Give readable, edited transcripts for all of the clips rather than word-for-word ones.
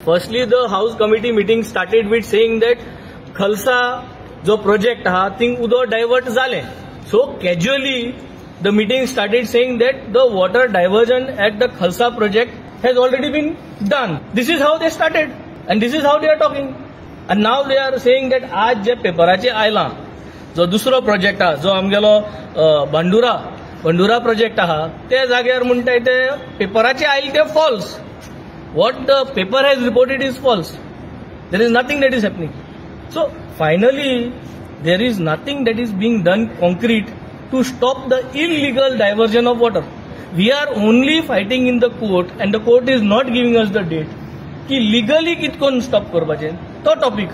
Firstly, the House Committee meeting started with saying that Khalsa जो project आहा thing उदक divert जालें. So casually the meeting started saying that the water diversion at the Khalsa project has already been done. This is how they started and this is how they are talking. And now they are saying that आज जे पेपराचे आयलां जो दुसरो project आहा जो आमगेलो Bhandura Bhandura project आहा ते जाग्यार म्हणटाय ते पेपराचे आयले ते false. What the paper has reported is false. There is nothing that is happening. So finally, there is nothing that is being done concrete to stop the illegal diversion of water. We are only fighting in the court and the court is not giving us the date की legally कितकोन stop करपाचें तो topic.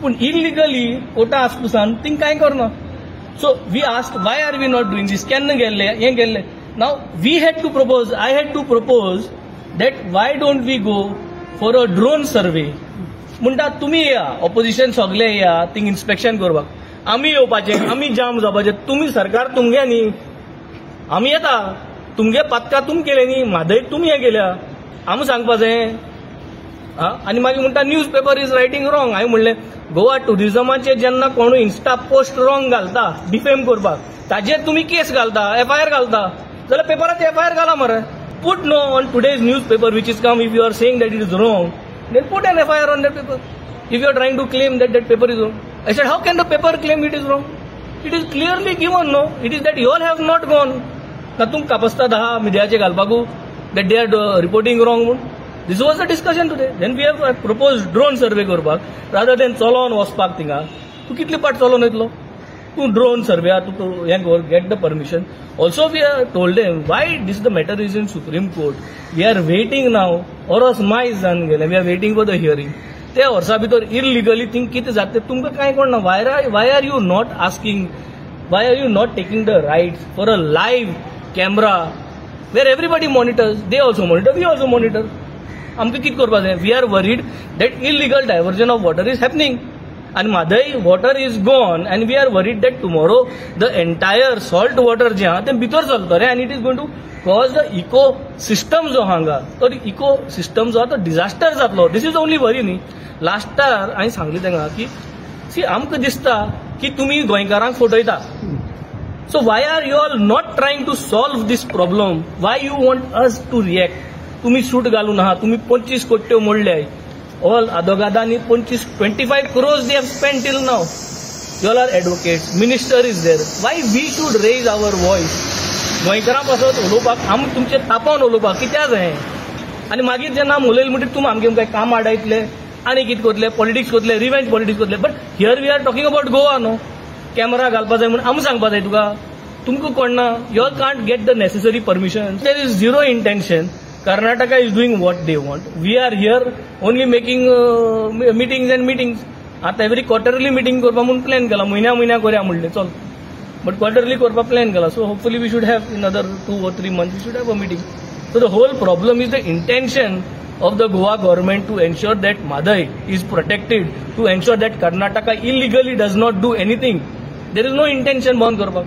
पूण illegally Carta आसपुसान thing कांय करना. So we asked why are we not doing this? केन्ना गेल्ले हें गेल्ले. Now we had to propose, I had to propose that why don't we go for a drone survey. म्हणटा तुमी येया, ऑपोजिशन सगळे येया थिंग इन्स्पेक्शन करपाक. आमी येवपाचे, आमी जाम जावपाचे, तुमी सरकार तुमगे न्ही, आमी येता तुमगे पातकां तुमी केले न्ही, म्हादय तुमी हें केल्या, आमी सांगपाचें. आनी मागीर म्हणटा news paper is writing wrong. हांवें म्हणलें गोवा टुरिजमाचेर जेन्ना कोणूय इन्स्टा पोस्ट रॉंग घालता डिफेम करपाक ताजेर तुमी केस घालता, एफआयआर घालता, जाल्यार पेपराचेर एफआयआर घाला मरे. Put no on today's newspaper which is come, if you are saying that it is wrong, then put an FIR on that paper. If you are trying to claim that that paper is wrong. I said, how can the paper claim it is wrong? It is clearly given, no? It is that you all have not gone. Na tum kapasta daha mediache galpaku that they are reporting wrong. This was the discussion today. Then we have proposed drone survey karpak rather than cholon waspak tinga. Tu kitli part cholon etlo? Tu drone survey, tu get the permission. Also we have told them why this the matter is in Supreme Court. We are waiting now. Oros मायज जावन गेले. We are waiting for the hearing. ते वर्सा भितर illegally thing कितें जाता तुमकां कांय कोण ना. Why are you not asking? Why are you not taking the rights for a live camera where everybody monitors? They also monitor, we also monitor. आमकां कितें करपाक जाय? We are worried that illegal diversion of water is happening. And Mhadei water is gone and we are worried that tomorrow the entire salt water जे आहा तें भितर चलतलें and it is going to cause the ecosystem जो हांगा तो eco system जो आहा तो डिझास्टर जातलो. This is only worry न्ही. लास्टार हांवें सांगलें तांकां की सी आमकां दिसता की तुमी गोंयकारांक फटयता. So why are you all not trying to solve this problem? Why you want us to react? तुमी सूट घालून आहा, तुमी 25 कोट्यो मोडले. All adogadani 25 crores they have spent till now. You all are advocates, minister is there. Why we should raise our voice? गोंयकारां पासत उलोवपाक आमी तुमचे तापोवन उलोवपाक कित्याक जाय? आनी मागीर जेन्ना आमी उलयले म्हणटकीर तुमी आमगे काय काम आडायतले आनी कितें करतले, पॉलिटिक्स करतले, रिवेंज पॉलिटिक्स करतले. But here we are talking about Goa न्हू. कॅमेरा घालपा जाय म्हणून आमी सांगपा जाय तुका, तुमकां कोण ना. You all can't get the necessary permission. There is zero intention. Karnataka is doing what they want. We are here only making meetings and meetings. आता every quarterly meeting करपा म्हणून प्लॅन केला, म्हयन्या म्हयन्या करया म्हणलें चल, बट क्वॉर्टरली करपा प्लॅन केला. So hopefully we should have in other 2 or 3 months we should have a meeting. So the whole problem is the intention of the Goa government to ensure that Mhadei is protected, to ensure that Karnataka illegally does not do anything. There is no intention बंद करपाक.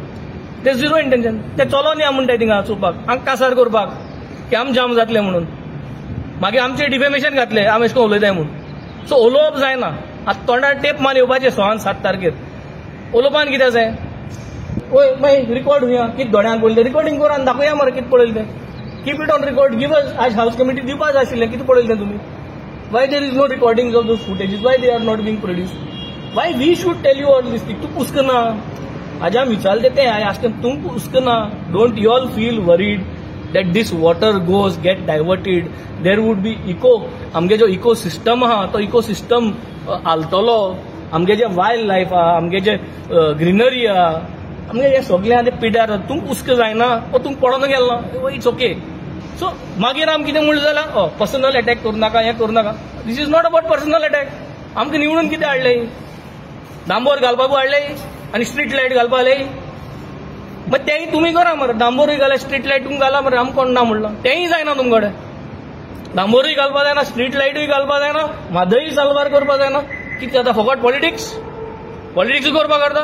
There is zero intention. ते चलोन या म्हणटाय थिंगा चोवपाक, हांगा कासार करपाक की आम जाम जातले म्हणून, मागीर आमचे डिफेमेशन घातले आमी अशें करून उलयताय म्हणून. सो उलोवप जायना. आतां तोंडार टेप मारून येवपाचें 6 आनी 7 तारखेर. उलोवपान कितें जाय? वय मागीर रिकॉर्ड हुया कितें दोळ्यांक पळयलें, रिकॉर्डिंग करा आनी दाखोवया मरे कितें पळयलें तें. Keep it on record. Give us. आज हाऊस कमिटी दिवपा जाय आशिल्लें कितें पळयलें तें तुमी. Why there is no recording of those footages? Why they are not being produced? Why we should tell you all this thing? तूं पुस्कना आज आमी विचारलें तें. I ask तूं पुस्कना. Don't you all feel worried that this water goes, get diverted, there would be eco, आमगे जो ecosystem आहा तो इकोसिस्टम हालतलो, आमगे जे वायल्ड लायफ आहा, आमगे जे ग्रिनरी आहा, आमगे हे सगळें आहा ते पिड्यार. तुमकां हुस्को जायना ओ तुमकां पडोन गेल ना, it's okay. सो मागीर आमी कितें म्हणलें जाल्यार पर्सनल एटॅक करूं नाका, हें करूं नाका. This is not about personal attack. आमकां निवडून कितें हाडलें? डांबोर घालपाकू हाडलें आनी स्ट्रीट लायट घालपा हाडलें. मग तेंय तुमी करा मरे. डांबोरूय घाला, स्ट्रीट लायट तुमी घाला मरे, आमकां कोण ना म्हणलां. तेंय जायना तुमकडे. डांबोरूय घालपा जायना, स्ट्रीट लायटूय घालपा जायना, म्हादय साल्वार करपा जायना. कितें जाता? फकत पॉलिटिक्स पॉलिटिक्स करपा करता.